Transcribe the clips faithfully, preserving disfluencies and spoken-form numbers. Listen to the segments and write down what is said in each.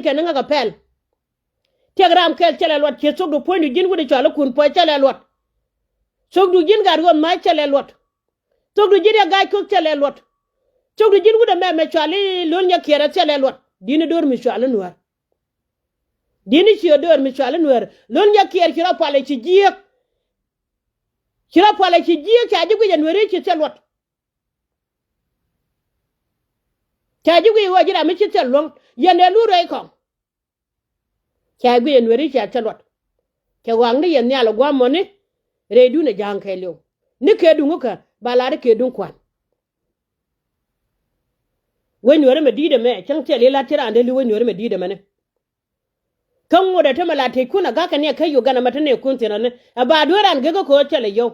kɛn ni ŋäk a pɛl. Tiɛk ram kɛl cɛ lɛ luɔt, ciɛ thokdu puɔ̱nydu ji̱n wut ɛ cɔal ikun puɔ̱c cɛ lɛ luɔt. Thokdu ji̱n gat ɣöm ma̱a̱c cɛ lɛ luɔt. Thokdu ji̱n ɛ ga̱a̱c ko̱k cɛ lɛ luɔt. Thokdu ji̱n wut ɛmɛ mɛ cɔal i̱ Lo̱l Nyakiɛɛr ɛ cɛ lɛ luɔt. Di̱n i̱ do̱r mi cɔal i̱ Nuäär. Di̱n i̱ ciɛ do̱r mi cɔal i̱ Nuäär. Lo̱l Nyakiɛɛr ci rɔ pual ɛ ci jiääk. Ci rɔ pual ɛ ci jiääk ca ji̱ guic ɛ Nuääri ci thil luɔt. Ca ji̱ guic ɣöö ji̱ ram mi ci thil luɔ̱ŋ yɛn ɛ lu rɛy kɔŋ. Ca guic ɛ Nuääri ca thil luɔt. Cɛ ɣɔaŋni yɛn nhial ɛ gua̱a̱mɔni rɛydun ɛ ja̱a̱ŋ kɛɛliw. Ni kɛ duŋ kä ba lar i̱ kɛ duŋ kua̱n. Wec Nuääri mɛ di̱i̱t ɛmɛ cäŋ thil i̱ lat ci raan dee li̱w wec Nuääri mɛ di̱i̱t ɛmɛni. Kä ŋot ɛ te mɛ la tëckun a ga̱kä ni ɛ kä Uganda mɛ te nɛɛkun thi̱n ɔni ɛ ba dueer raan gekä ko̱o̱t thilɛ yio̱w.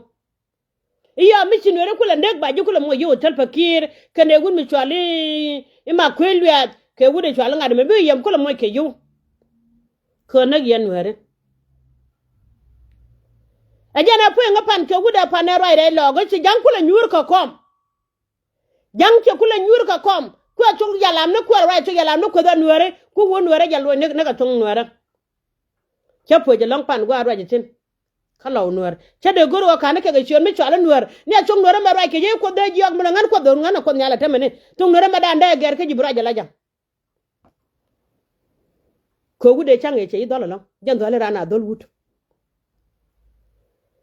I̱ yɔm mi ci Nueeri kulɛ nek ba ji̱ kulɛ moc yio̱w thil pakiir kɛnɛ wut mi cual i̱ ma kuëë luɛɛth kɛ wut ɛ cual i̱ ŋa̱t mɛ bi yɛm kulɛ moc kɛ yio̱w. Kɛ näk yɛn Nueeri. Ɛ jɛn ɛ pueŋ ɛ pan kɛ wut ɛ pan ɛ ruac rɛy lɔɔk i̱ ci ja̱ŋ kulɛ nyuur kɛ kɔm. Ja̱ŋ cɛ kulɛ nyuur kɛ kɔm kuɛ thok yalam ni kuɛ ruac thok yalam ni kueth ɛ Nueeri ku wun Nueeri jɛ luɔc ni kɛ thoŋ Nueeri. Cä puec ɛlɔ̱ŋ pan gua̱a̱r ruac ithin. Kä lɔw Nueer cä dee go̱r ɣɔ̱ ka̱n kɛ kɛ ciöön mi cual i̱ Nueer ni a thoŋ Nueer ɛmɛ ruac kɛ yey kuoth dee jiɔk mi lɔ ŋän kuoth dho̱r ŋän a kuoth nhial ɛ tämɛ ni thoŋ Nueer ɛmɛ dan dee gɛr kä ji̱ bi ruac ala ja̱ŋ. Kɛ wut dee ca̱ŋ yɛ cɛ i̱ dhɔl ɛlɔ̱ŋ jɛn dhɔl i̱ ran a dhɔl wut.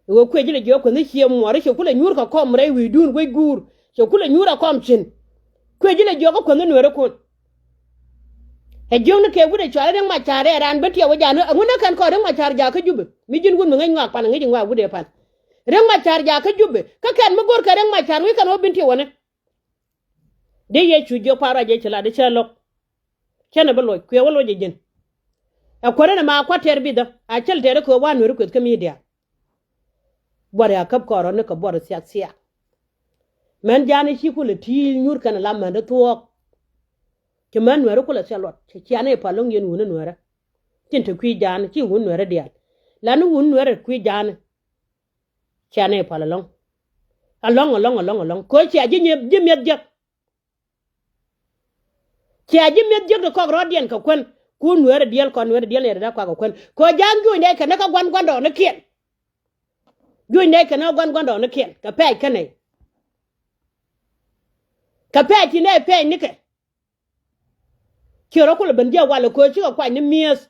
Ɣöö kuɛ ji̱ lɛ jiɔk kueth ni cie muɔɔri cɛ kulɛ nyuur kɛ kɔm rɛy wi̱i̱dun wec guur cɛ kulɛ nyuur a kɔm cin. Kuɛ ji̱ lɛ jiɔk kä kueth ni Nueeri kun. Ɛ jiökni kɛ wut ɛ cual i̱ Riek Macar ɛ raan ben tiɛw ɛ ja̱a̱n ɛ ŋun ɛ kɛn kɔn Riek Macar ja̱a̱ kä Jubɛ mi ji̱n wut mi ŋäc ŋɔak pan ɛ ŋäc ŋɔak wut ɛ pan. Riek Macar ja̱a̱ kä Jubɛ kä kɛn mi go̱r kɛ Riek Macar wi̱i̱ kɛn wä ben tiɛw ɛ ni. Dee Yecu jiök pa̱a̱r ruac ɛ ci lat i̱ cä lo̱k. Cä ni bi loc kuɛ wä loc ɛ ji̱n. Ɛ kuäärä ni ma kua̱r tɛr bithä a cäl tɛr i̱ kɛ wä Nueeri kueth kä midia. Buɔt ya käp kɔrɔni kɛ buɔt thiak thiak. Mɛn ja̱a̱n i̱ ci kulɛ ti̱i̱l nyuur kɛn lam mɛn di thuɔɔk. Ci mɛn Nueeri kulɛ thil luɔt ci cian i̱ pal lo̱ŋ yɛn wuni Nueeri. Cin te kui̱ ja̱a̱n ci wuni Nueeri diaal. Lani wuni Nueeri kui̱ ja̱a̱n. Cian i̱ pal ɛlɔ̱ŋ. Ɛlɔ̱ŋ ɛlɔ̱ŋ ɛlɔ̱ŋ ɛlɔ̱ŋ ko̱ cia ji̱ nyieth ji̱ mieth jiäk. Cia ji̱ mi̱eth jiäk ti kɔk rɔ̱diɛn kɛ kuän. Kun Nueeri diɛl kɔn Nueeri diɛl ni rɛ̈t a kuak kɛ kuän kɛ ɣöö ja̱a̱ŋ juucnɛ kɛ ni kä gua̱n gua̱ndɔɔŋnikiɛn. Juucnɛ kɛ ni kä gua̱n gua̱ndɔɔŋnikiɛn kɛ pɛɛc kä nɛy. Kɛ pɛɛc ti nɛy pɛɛc nikɛ. Ciɛ rɔ kulɛ ben jiɛ walɛ kɛ ɣöö cikɛ kuany ni mi̱eth.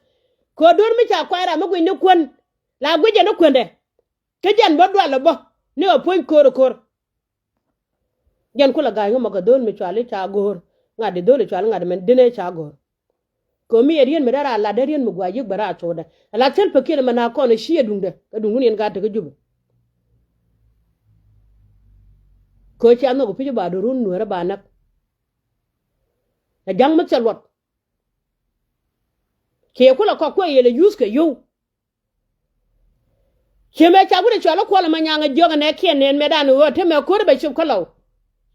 Kɛ ɣöö duer mi ca kuany ram mi guic ni kuän la guic jɛ ni kuändɛ. Kä jɛn bä dualɛ bä ni ɣä puɔ̱ny ko̱r ɛ ko̱r. Jɛn kulɛ ga̱a̱c ŋä mɔ kɛ dho̱l mi cuali ca go̱o̱r ŋa̱t di dho̱l cuali ŋa̱t mɛn dinɛ ca go̱o̱r. Kɛ mi yɛ rien mi dee raa lat dee rien mi gua̱a̱c yiëk bɛ raa codɛ. Ɛ la thil pɛ kiɛn mɛ na kɔn ɛ ci ɛ duŋdɛ kɛ duŋdun yɛn gaat tekɛ Jubɛ. Kɛ cia nhɔk ɛ pi̱c ba do̱run Nueerä ba näk. Ɛ ja̱ŋ mi thil luɔt. Kiɛ kulɛ kɔk kuɛ yɛl ɛ yuth kɛ yio̱w. Ciɛ mɛ ca wut ɛ cual i̱ Kuɔl ɛmɛ nyaŋ ɛ jiök ɛnɛ kiɛn nɛn mɛ dan ɣöö te mɛ ko̱r ɛ bɛ cop kä lɔw.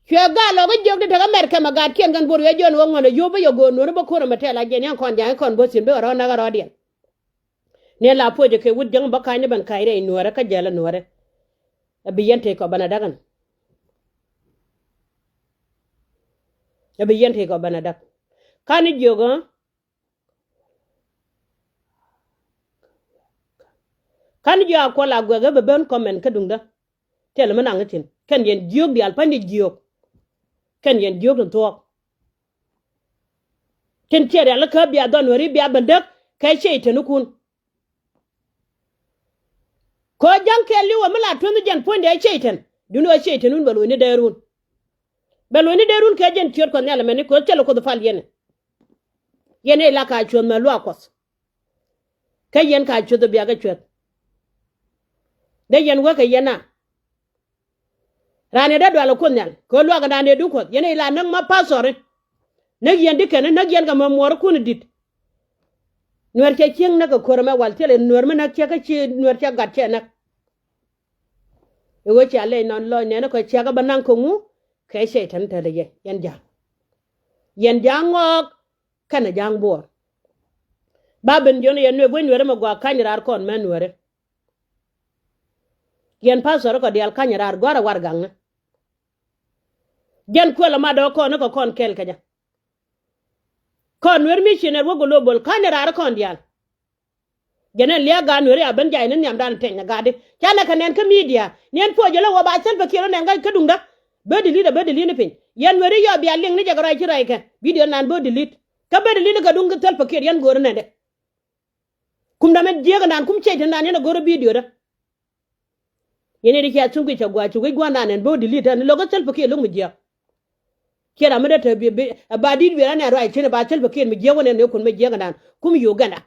Cuɛ gal lɔk i̱ jiök di tekɛ mɛr kɛmɛ gat kiɛn kɛn buɔr wiɛ jiɔn ɣöö ŋuɔ̱n ɛ yio̱w bä yɛ go̱o̱r Nueeri bä ko̱r ɛmɛ tɛl a jiɛn yɛn kɔn ja̱a̱ŋ kɔn bo̱thi̱n bikɛ rɔ̱ näk ɛ rɔ̱diɛn. Nɛn la puɔcɛ kɛ wut jäŋ bä ka̱ny ni ben ka̱ny rɛy Nueeri kä jɛl ɛ Nueeri. Ɛ bi yɛn tëë kɔ ben ɛ däk ɛn. Ɛ bi yɛn tëë kɔ ben ɛ däk. Ka̱n i̱ jiök ɣä. Ka̱n jiök a Kuɔl a guɛk ɣä bɛ ben comment kä duŋdä. Thilɛ mi naŋ i̱ thi̱n kɛn yɛn jiök diaal pa̱ny di jiök. Kɛn yɛn jiök tin thuɔ̱ɔ̱k. Tin ciɛ rial ikä bia dhɔn weri bia ben däk kɛ ciey tin ikun. Kɛ ɣöö ja̱ŋ kɛɛl li̱w ɛ mi la tuenh jɛn puɔ̱nydɛ ciey tin duni ɣä ciey tin wun bɛ lo̱cni dee run. Bɛ lo̱cni dee run kɛ jɛn ciöt Kuɔth Nhial ɛmɛni kɛ ɣöö thilɛ Kuoth pal yɛn. Yɛn ɛ la ka cuɔth mɛ luaak Kuɔth. Kä yɛn ka cueth ɛ bia kɛ cueth. Dee yɛn wekɛ yɛn a. Raan yɛ dee dual ɛ Kuoth Nhial kɛ ɣöö luaak ɛn raan dee duŋ Kuɔth yɛn ɛ la näk ma pastori. Näk yɛn di kɛn näk yɛn kɛ mɛ muɔɔrikun ɛ di̱t. Nuɛr cɛ cieŋ näk kɛ ko̱r ɛmɛ wal thilɛ nuɛr mi näk cɛ kä ci nuɛr cɛ gat cɛ näk. I̱ ɣöö cia lɛy nɔn lɔc nɛn kɛ ciakä bä naŋ kɛ ŋu kɛ cɛy tɛn tɛn yɛ yɛn ja̱a̱ŋ. Yɛn ja̱a̱ŋ ŋɔɔk kɛnɛ ja̱a̱ŋ buɔɔr. Ba ben jiɔn yɛn nuɛ buɔ̱ny nuɛrɛ mɛ gua̱a̱k ka̱ny raar kɔn mɛ nuɛrɛ. Yɛn pastor kɔ diaal ka̱ny raar gua̱a̱r a war gaŋnɛ. Jɛn kuɛl ɛ ma dɔ̱k kɔn ni kɛ kɔn kɛl kɛ jɛ. Kɔn Nuer Mission Network Global, ka̱ny ni raar kɔn diaal. Jɛn ɛn lia̱a̱ gaat Nuer ya ben jay ni nhiamdan tɛny ni gaatdi. Canɛ kɛ nɛn kä media. Ni ɛn puɔ̱c jɛ lä wä ba Salva Kiir nɛn kä kä duŋdä. Bä delete, bä delete ni piny. Yɛn Nuer yɔ bia liŋ ni jɛ kɛ ruac ci ruac kɛ. Video nan bä delete. Kä bä delete ni kɛ duŋ kä Salva Kiir yɛn go̱o̱r nɛn dɛ. Kum dam ɛn jiääk ɛnan, kum ciɛc ti nan yɛn a go̱o̱r video dä. Yɛn i̱ di cia thuŋ ki ca gua̱a̱c ci wec gua̱a̱r nan ɛn bä delete ɛn lo̱k kä Salva Kiir lo̱k mi jiääk. Ciɛ ram mi dee te bi, bi, ɛ ba di̱t wiɛɛr anɛ ruac cin ɛ ba Salva Kiir mi jiääk wä nɛn ni kun mi jiääk ɛnan kum Uganda.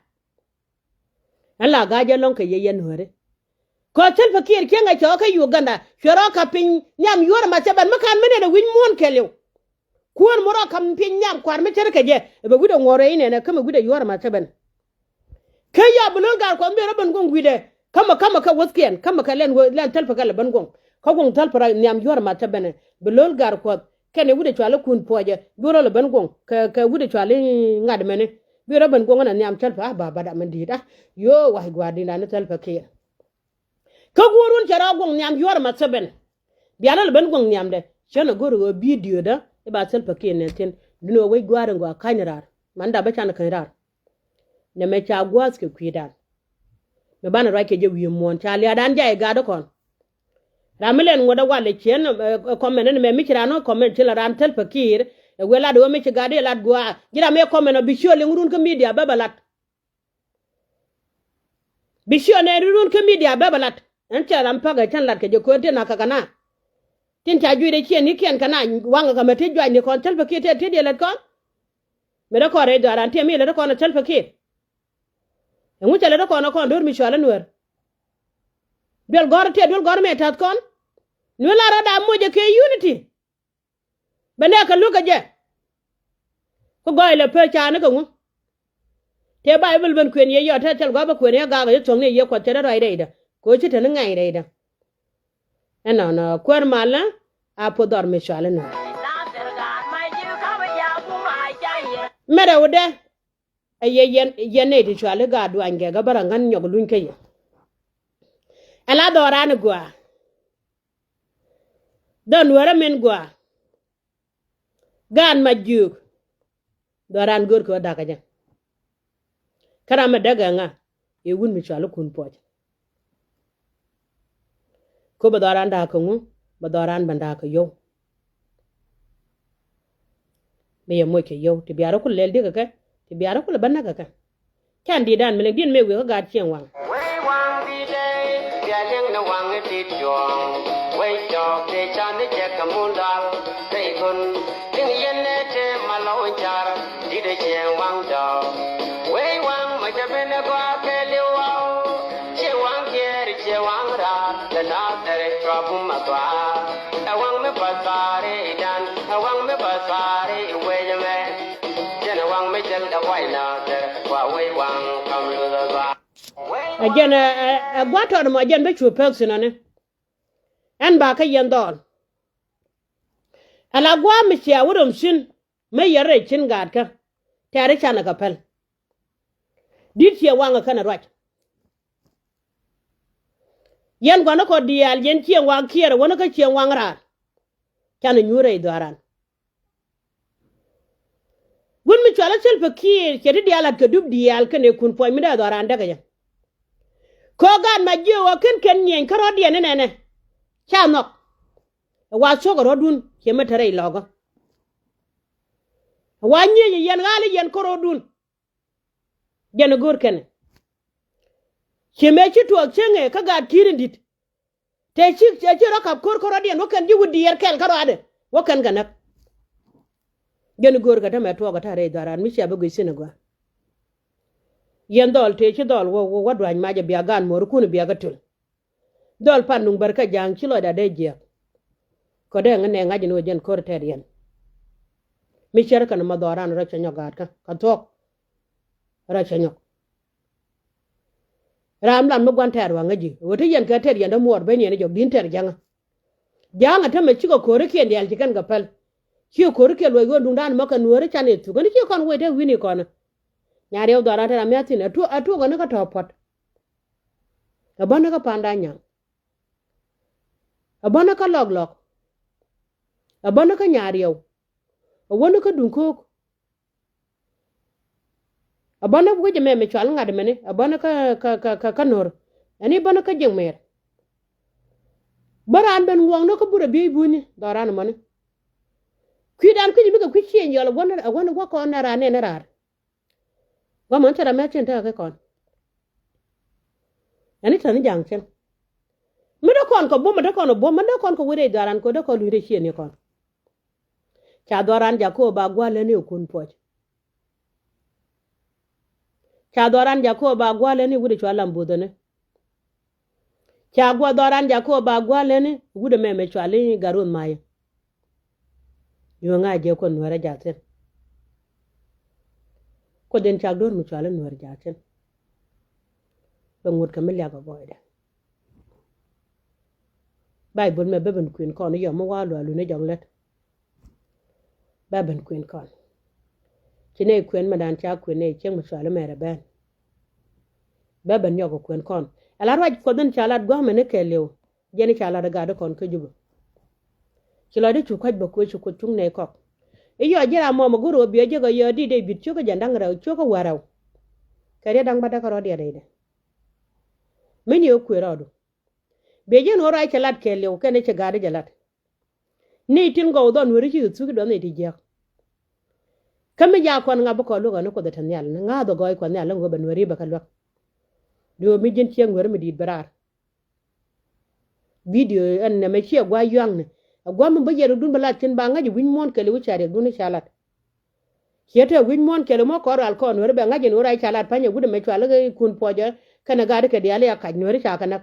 Ɛn la ga̱a̱c ɛlɔ̱ŋ kɛ yɛ yɛn Nuääri. Kɔ Salva Kiir cieŋ ɛ cɔɔk kä Uganda cuɛ rɔ ka̱p piny nhiam yuɔ̱ɔ̱r ɛ ma thɛpɛn mi ka̱n mi nɛn ɛ wi̱c muɔ̱ɔ̱n kɛɛliw. Kuäär mi rɔ ka̱p piny nhiam kua̱r mi cär kɛ jɛ ɛ bɛ wi̱cdɛ ŋuɔ̱ɔ̱r rɛy nɛn ɛ kä mi wi̱cdɛ yuɔ̱ɔ̱r ɛ ma thɛpɛn. Kä ya bi lo̱l gaar kuɔth mi rɔ ben guɔ̱ŋ wi̱cdɛ. Ka̱mɛ ka̱mɛ kɛ wäthkiɛn ka̱mɛ kɛ lɛn wä lɛn thäl pɛ kɛ lɛ ben guɔ̱ŋ. Kä guɔ̱ŋ thäl pɛ rɔ nhiam yuɔ̱ɔ̱r ɛ ma thɛpɛn ɛ bi lo̱l gaar kuɔth kɛn ɛ wi̱cdɛ cual i̱ kun puɔcɛ duɔ̱r rɔ lɛ ben guɔ̱ŋ kɛ kɛ wi̱cdɛ cual i̱ ŋa̱t mɛni. Bi rɔ ben guɔ̱ŋ ɛn ɛ nhiam thäl pɛ a ba ba dam ɛn di̱i̱t a. Yoo wa̱c gua̱a̱r di̱i̱t an i̱ thäl pɛ kiɛɛr. Kä guurun cɛ rɔ guɔ̱ŋ nhiam yuɔ̱ɔ̱r ɛmɛ thäbɛn. Bianä lɛ ben guɔ̱ŋ nhiamdɛ cä nɛ go̱r ɣöö bidiödä i̱ ba Salva Kiir nɛn thi̱n. Duundɛ ɣöö wec gua̱a̱r in gɔaa ka̱ny raar man dap bä canɛ käny raar. Nɛmɛ ca gua̱a̱th kɛ kui̱dan. Mɛ banɛ ruac kɛ jɛ wi̱i̱ muɔ̱ɔ̱n ca lia̱a̱dan jay ɛ ga̱a̱dä kɔn. Ram mi lɛn ŋuɔ̱t ɛ walɛ ciɛn ɛ kɔmɛn ɛn mɛ mi ci raan ɛ kɔmɛn ci la raan Salva Kiir. Ɛ wëë lat ɣöö mi ci ga̱a̱dä ɛ lat gua̱a̱ ji̱ ram ɛ kɔmɛn ɔ bi ciöl liŋ run kä midia bä bɛ lat. Bi ciɛ nɛy ri run kä midia bɛ bɛ lat ɛn cɛ ram pa̱k ɛ cän lat kɛ jɛ köön tin a kɛ kɛ na. Tin ca juic rɛ ciɛ ni kiɛn kɛ na waŋ kɛ mɛ ti juac ni kɔn Salva Kiir tɛ ti diɛ lät kɔn. Mi rɛ kɔn rɛy dhɔaran tiɛ mi lät kɔn ɛ Salva Kiir. Ɛŋu cɛ lät kɔn ɛ kɔn do̱r mi cual ɛ Nuäär. Duel gɔ̱r tiɛ duel gɔ̱r mɛ ta̱th kɔn. Nuäär la rɔ da moc ɛ kɛ unity. Bɛ nɛ kɛ luk kɛ jɛ. Kä gɔɔy lɛ pee caani kɛ ŋu. Tëë Baibol ben kuën yɛ yɔt tɛth cɛl gua̱a̱p bä kuën yɛ gaak yɛ thuɔ̱ŋni yɛ kuɔth cɛ dee ruac rɛydä. Kɛ ɣöö ci te ni ŋa̱c rɛydä. Ɛnɔnɔ kuäär malä a puɔth dhɔr mi cual inɔ. Mɛrɛ wudɛ. Ɛ yɛ yɛn yɛn nɛy ti cuali gaat duany gɛk kä bä rɛ ŋän nyɔk luny kä yɛ. Ɛ la dhɔran i̱ gɔaa. Dhɔn wärä min gɔaa. Gaat ma jiök. Dhɔran görkɛ ɣä da̱kä jɛ. Kä ram mi däk ɛ ŋa i̱ wut mi cuali kun puɔc. Kä bɛ dhɔran da̱kä ŋu bɛ dhɔran ben da̱kä yio̱w. Bɛ yɛ moc kɛ yio̱w ti biarä kul lɛl di̱k kɛ kɛ ti biarä kul ɛ bä näk kɛ kɛ. Can di̱i̱t dan mi liŋ di̱t mëë wi̱i̱ kä gaat cieŋ waŋ. Wee waŋ di̱t ɛ bia liŋ ni waŋ i̱ di̱t cuɔ̱ɔ̱ŋ. Wee cɔɔk tëë can ni jɛ kɛ mun dal tëë kun. Liŋ yɛn ɛ tëë ma lɔw in car di̱t ɛ cieŋ waŋ dɔɔk. Wee waŋ ma jɛ ben ɛ gɔaa kɛ li̱w waw. Cieŋ waŋ kiɛɛr cieŋ waŋ raar lɛ na thɛr cua bum a gɔaa. Ɛ waŋ mi path paari i̱ dan ɛ waŋ mi path paari i̱ wec ɛmɛ. Jɛn ɛ waŋ mi jäl kɛ kuay na thɛr kua wec waŋ kam luth ɛ gɔaa. Ɛ jɛn ɛ ɛ gua̱a̱t tɔɔt ɛmɔ jɛn bä cu pek thi̱n ɔni. Ɛn ba kä yɛn dhɔɔl. Ala gua̱a̱ mi cia wä röm thi̱n. Mi yɛr rɛy cin gaatkä tɛ̈ri canɛ kɛ päl. Di̱t ciɛ waŋ ɛ känɛ ruac. Yɛn gua̱n ɛ kɔ diaal yɛn cieŋ waŋ kiɛɛr ɛ wäni kä cieŋ waŋ raar. Canɛ nyuur rɛy dhɔaran. Gun mi cual ɛ Salva Kiir cɛ ti diaal la̱t kɛ dup diaal kɛnɛ kun puɔ̱ny mi dee dhɔaran däkɛ jɛ. Kɛ ɣöö gaat ma jiök ɣöö ken kɛn nyieny kä rɔ̱diɛn inɛnɛ. Ca nhɔk. Ɛ wa thuɔ̱k ɛ rɔ̱dun ciɛ mi te rɛy lɔkä. Ɛ wa nyiec ɛ yɛn ɣa̱l i̱ yɛn kä rɔ̱dun. Jɛn ɛ go̱o̱r kɛnɛ. Ciɛ mëë ci tuɔɔk cieŋ ɛ kä gaat ki̱i̱r in di̱t. Tëë ci ɛ ci rɔ ka̱p ko̱r kä rɔ̱diɛn wä kɛn ji̱ wut diɛɛr kɛl kä rɔadɛ wä kɛn kɛ näk. Jɛn ɛ go̱o̱r kɛ tämɛ tuɔɔk ɛ ta̱a̱ rɛy dhɔaran mi cia bi guic thi̱n ɛ gɔaa. Yɛn dhɔl tëë ci dhɔl wä wä dua̱ny mac ɛ bia gaan muɔ̱ɔ̱rikun ɛ bia kä töl. Dhɔl pan nuŋ bär kä ja̱a̱ŋ ci lɔcda dee jiääk. Kɔ dee ŋä nɛ ŋa̱c ni wä jɛn ko̱r tɛt yɛn. Mi cär kɛn ma dhɔran rɔ cɛ nyɔk gaatkä kɛ thuɔ̱k. Rɔ cɛ nyɔk. Ram lat mi gua̱n tɛt waŋä ji̱ wä ti yɛn kɛ tɛt yɛn dee muɔɔr ben yɛn jɔk di̱n tɛt ja̱ŋä. Ja̱a̱ŋ a tämɛ cikɛ ko̱rikiɛn diaal ci kɛn kɛ päl. Cikɛ ko̱rikiɛn luɔc ɣöö duŋdan mɔ kɛ nuääri can i̱ thuk ɛn ci kɔn wec te wi̱ni kɔn. Nya̱a̱ riɛw dhɔran tɛt ram mi a thi̱n a tuɔk ɛn kä tɔ̱ puɔ̱t. Ɛ bäni kä panda nyaŋ. Ɛ bäni kä lɔk lɔk. Ɛ bäni kä nya̱a̱ riɛw. Ɛ wäni kä duŋ ko̱o̱k. A bänä wec ɛmɛ mi cual ŋa̱t ɛmɛni a bänä kä kä kä kä nuɔ̱r. Ɛn i̱ bänä kä jiŋ mɛr. Bä raan ben ŋuɔ̱ŋni kä burɛ biey bunyni dhɔran ɛmɔni. Kui̱dan kui̱c mi kɛ kui̱ ciëny yɔl a gua̱n a gua̱n a gua̱n kɔn nɛ raan nɛn raar. Gua̱n mɔn thil ram mɛ cin tekɛ kɛ kɔn. Ɛn i̱ tɛn i̱ ja̱a̱ŋ cin. Mi dee kɔn kɛ buɔ̱m mi dee kɔn kɛ buɔ̱m mi dee kɔn kɛ wä rɛy dhɔran kɛ wä dee kɔn luny rɛy ciëny kɔn. Ca dhɔran Jakob ba gua̱l lɛni ɛ kun puɔc. Ca dhɔran Jakob ba gua̱l lɛni wut ɛ cua lam buthäni. Ca guɔ dhɔran Jakob ba gua̱l lɛni wut ɛ mɛmɛ cua li Garuth Mayɛ. Yuɔ̱ŋ a jɛ kuɔn nuɛrɛ ja̱thin. Kuɔth in cak do̱r mi cua li nuɛrɛ ja̱thin. Bɛ ŋut kɛ mi liak ɛ gɔɔydɛ. Baibol mɛ bä ben kuën kɔn i̱ yɔm mi wa lual luni jɔk lät. Bä ben kuën kɔn. Ci nɛy kuën mɛ dan ca kuën nɛy cieŋ mi cuali mɛrɛ bɛn. Bä ben yɔk kuën kɔn. Ala ruac kuɔth in ca lat gua̱a̱mɛ ni kɛɛliw. Jɛn i̱ ca lat i̱ gat ikɔn kä Jubä. Ci lɔcdä cu kua̱c bä kuec ci kuoth cuŋ nɛy kɔk. I̱ yɔ ji̱ ram mɔmɔ go̱r ɣöö biɛ jiäk ɛ yɔ di̱t dee bi̱t cio̱kä jɛn da̱ŋ rɛw cio̱kä wäl rɛw. Kɛ riet da̱ŋ bädäk kärɔ̱ diɛt rɛydɛ. Mi ni ɣä kuëë rɔɔdu. Biɛ ji̱n ɣöö ruac cɛ lat kɛɛliw kɛn i̱ cɛ ga̱a̱dä jɛ lat. Ni tin gɔw dhɔn weri ci kɛ thuki dɔn ni ti jiäk. Kä mi ja kɔn ŋa̱p bä kɔn luäk ɣän i̱ kuoth ɛ te nhial ni ŋa̱a̱th ɛ gɔɔy kuɔth nhial ni ɣöö bɛ nueri bɛ kɛ luäk. Duö mi ji̱n cieŋ nueri mi di̱i̱t bɛ raar. Bidio ɛn nɛmɛ ciɛ gua̱a̱c yua̱ŋni. Ɛ gua̱a̱c mi bä yɛr dun bä lat cin ba ŋa̱c wi̱c muɔ̱ɔ̱n kɛɛliw ca riɛk dun i̱ ca lat. Ciɛ te wi̱c muɔ̱ɔ̱n kɛɛliw mɔ kɔn rual kɔn nueri bɛ ŋa̱c in ɣöö ruac ca lat pa̱nyɛ wut ɛmɛ cua läk kun puɔcɛ kɛnɛ ga̱a̱dä kɛ diaal i̱ a kac nueri ca kɛ näk.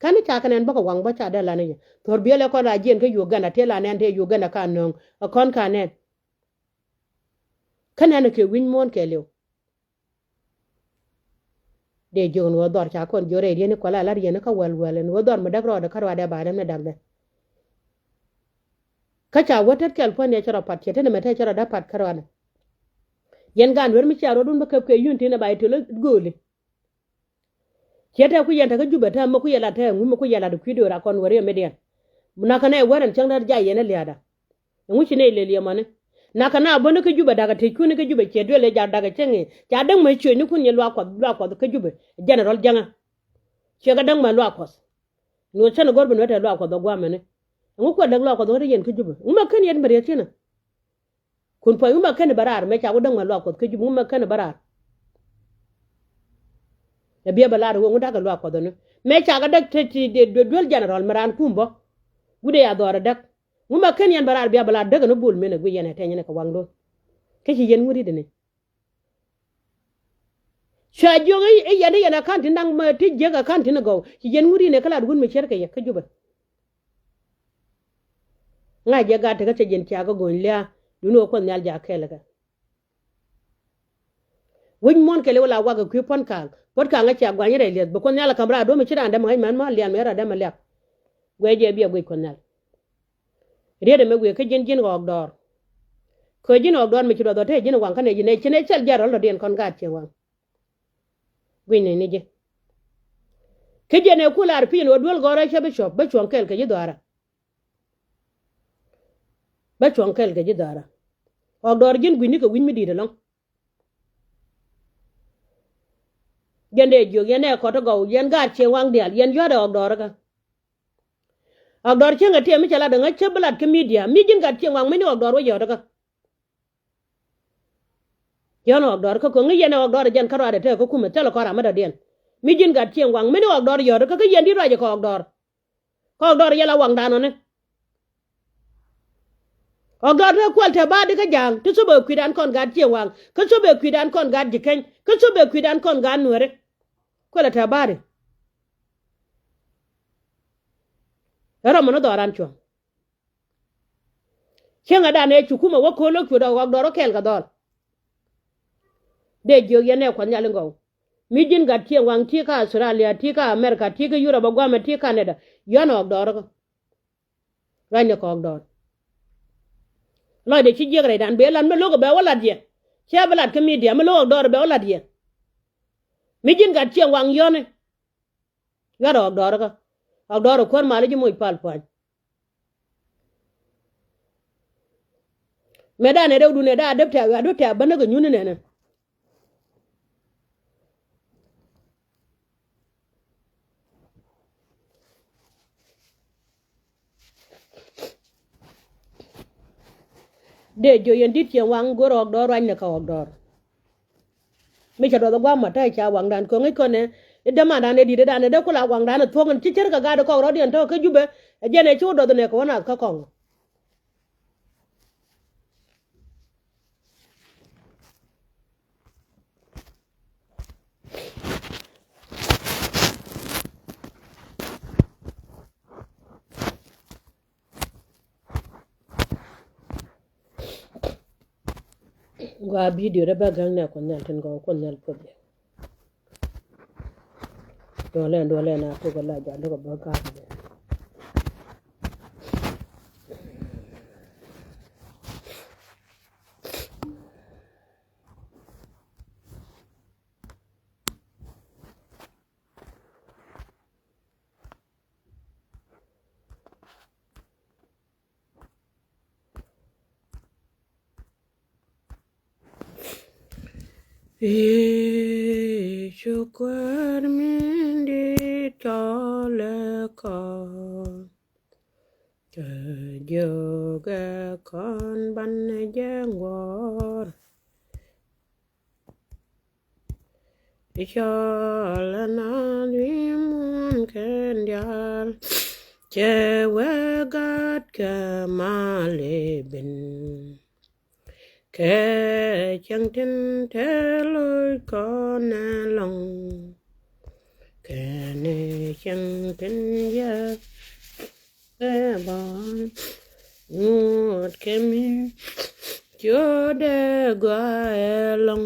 Kɛn i̱ ca kɛ nɛn bäkɛ waŋ bä ca dee lan i̱ jɛ. Thor biɛl ɛ kɔn ra jiɛn kä Uganda tëë la nɛn tëë Uganda ka nööŋ. Ɛ kɔn ka nɛn. Kä nɛn ɛ kɛ wi̱ny muɔ̱ɔ̱n kɛɛliw. Dee jiök ni ɣöö dhɔr ca kɔn jiök rɛy rieni kuala lar yɛn kä wäl wäl ni ɣöö dhɔr mi däk rɔɔdɛ kä ruaadɛ ba däm ni da̱ŋ dɛ. Kä ca wä tet kɛl puɔ̱n yɛ cɛ rɔ pat ciɛ tet ni mɛ te cɛ rɔ däk pat kä ruaadɛ. Yɛn gaan wer mi cia ruɔdun bä käp kɛ yun tin ɛ ba yɛ töl gööli. Ciɛ tɛ ku yɛn te kä Jubɛ te mɛ ku yɛ lat te ŋu mɛ ku yɛ lat kui̱ do̱ra kɔn wä riɛm mi diɛn. Nakä nɛ wärɛn cäŋ rɛl jay yɛn ɛ lia̱a̱da. Ɛŋu ci nɛ ilëë liɛmɔni. Nakä na bäni kä Jubɛ dakä tëc kuni kä Jubɛ ciɛ duël ɛ jak dakä cäŋ i̱ ca däŋ mɛ ciöcnikun yɛ luaak kuɔth luaak kuɔth kä Jubɛ. Jɛnɛrɔl jäŋä. Ciɛ kɛ däŋ mɛ luaak kuɔth. Nuɔth cän ɛ go̱r bi nuɔ̱t tɛ luaak kuɔth ɛ gua̱a̱mɛni. Ɛŋu kuɛ däk luaak kuɔth ɣöö te yɛn kä Jubɛ ŋu mɛ ken yɛn bɛ riet thi̱n ɛ. Kun puɔ̱ny ŋu mɛ ken bä raar mɛ ca wä däŋ mɛ luaak kuɔth kä Jubɛ ŋu mɛ ken bä raar. Ɛ biɛ bä lar wä ŋu da̱k ɛ luaak kuɔth ɛnɔ mɛ ca kɛ däk te ti duel jɛnɛrɔl mɛ raan kum bä. Wut ɛ ya dhɔr ɛ däk ŋu mɛ ken yɛn bä raar biɛ bä lar däk ɛnɔ bul min ɛ guic yɛn ɛ tɛny ɛn ɛ kɛ waŋ do̱r. Kä ci yɛn ŋu ri̱t ɛnɛ. Cua jiök i̱ yɛn i̱ yɛn a ka̱n tin da̱ŋ ti jiäk a ka̱n tin gɔw ci yɛn ŋut in ɛ kä lat wun mi cär kɛ yɛ kä Jubɛ. Ŋa̱c jɛ gat tekä cɛ jiɛn cia kä go̱ny lia̱a̱ duni wä kuɔth nhial ja kɛɛl kɛ. Wec muɔ̱ɔ̱n kɛɛl wä la wakɛ kui̱ puɔ̱n ka̱a̱ŋ puɔ̱t ka̱a̱ŋ a cia gua̱ny rɛy liɛth bi kuɔth nhial a ka̱m raar duɔ̱m mi ci raan däm ŋa̱c män ma lian mi raan däm a liak. Guɛc jɛ biɛ guic kuɔth nhial. Riet ɛmɛ wiee kä ji̱n ji̱n ɣɔɔk dɔɔr. Kɛ ji̱n ɣɔɔk dɔɔr mi ci ruath ɔ te ji̱n waŋ kä nɛ ji̱n ɛ ci nɛ cɛl jiat rɔl dɔ̱diɛn kɔn gaat cieŋ waŋ. Gui̱ny nɛy ni ji̱. Kä jiɛn ɛ ku laar pi̱i̱n ɣöö duel gɔ̱rä cä bi cuɔ̱p bä cuɔ̱ŋ kɛɛl kɛ ji̱ dhɔaarä. Bä cuɔ̱ŋ kɛɛl kɛ ji̱ dhɔaarä. Ɣɔɔk dɔɔr ji̱n gui̱ny ni kɛ wi̱ny mi di̱i̱t ɛlɔ̱ŋ. Jiɛn dee jiök yɛn ɛ kɔt ti gɔw yɛn gaat cieŋ waŋ diaal yɛn yua̱t ɛ ɣɔɔk dɔɔr kä. Ɣɔk dɔɔr cieŋ ɛ tiɛm mi cɛ lat ɛŋä cä bi lat kä midia mi ji̱n gat cieŋ waŋ mi ni ɣɔk dɔɔr wä yɔ̱ɔ̱t kä. Yɔ̱n ɣɔk dɔɔr kä ko̱ ŋi̱ yɛn ɛ ɣɔk dɔɔr ɛ jɛn kä ruaadɛ te kä kumɛ thilɛ kɔn ram mi dɔ̱diɛn. Mi ji̱n gat cieŋ waŋ mi ni ɣɔk dɔɔr yɔ̱ɔ̱t kä kä yɛn di̱t ruac ɛ kɛ ɣɔk dɔɔr. Kä ɣɔk dɔɔr yɛl a waŋdan ɔni. Ɣɔk dɔɔr te kuɔl te ba̱a̱di kä ja̱a̱ŋ ti thop ɛ kui̱dan kɔn gat cieŋ waŋ kä thop ɛ kui̱dan kɔn gat ji̱ keny kä thop ɛ kui̱dan kɔn gat nueeri. Kuɛlɛ te ba̱a̱di. Ɛ rɔmɔ ni dhɔran cuɔ̱ŋ. Cieŋɛ dan ëë ci kumɛ wä ko̱l ɛ kui̱dɔ ɣɔk dɔɔr ɔ kɛɛl kɛ dhɔl. Dee jiök yɛn ɛ kuɔth nhial in gɔw. Mi ji̱n gat cieŋ waŋ ti kä Australia ti kä America ti kä Europe ɛ guamɛ ti Canada yɔ̱n ɣɔk dɔɔr kä. Ruacnɛ kɛ ɣɔk dɔɔr. Lɔcdɛ ci jiäk rɛydan bɛ lat mi lo̱k ɛ bɛ wä lat yɛ. Cɛ bi lat kä midia mi lo̱k ɣɔk dɔɔr ɛ bɛ wä lat yɛ. Mi ji̱n gat cieŋ waŋ yɔ̱ni. Yuat ɣɔk dɔɔr kä ɣɔk dɔɔr ɛ kuäär mal ji̱ moc pal pua̱ny. Mëë dan ɛ rɛwdun ɛ daa däp tɛ̈ a däp tɛ̈ a bä näk ɛ nyuni nɛnɛ. Dee jiö yɛn di̱t ciɛ waŋ go̱r ɣɔk dɔɔr ruacnɛ kɛ ɣɔk dɔɔr. Mi cɛ duɔth ɛ gua̱a̱th ma ta̱a̱ ca waŋdan kɛ ŋäc kɔnɛ. I̱ dämandan ɛ di̱t ɛ dan ɛ dee kula waŋdan ɛ thuɔ̱ŋ in ci cär kɛ gat ɛ kɔk rɔ̱diɛn tɔ̱ kä Jubɛ. Ɛ jɛn ɛ ci wä duɔth nɛ kɛ wä nath kä kɔŋ. Gua bidio dee bä ga̱ŋ nɛ Kuoth Nhial tin gɔw Kuoth Nhial puɔth jɛ. Duɔlɛ duɔlɛ na tuk ala jua luk a bä ga̱ŋ jɛ. Yecu Kuäär min di̱i̱t cɔl ɛ kɔn. Cɛ jiök ɛ kɔn banɛ jɛ ŋuɔ̱ɔ̱r. Cɔl ɛ naath wi̱i̱ muɔ̱ɔ̱n kɛn diaal. Cɛ wee gat kɛ mal i̱ ben. Kɛ cäŋ tin te lo̱c kɔn ɛlɔ̱ŋ. Kɛnɛ cäŋ tin yɛ ɛ bɔn. Ŋuɔ̱t kɛ mi ciötdɛ gɔaa ɛlɔ̱ŋ.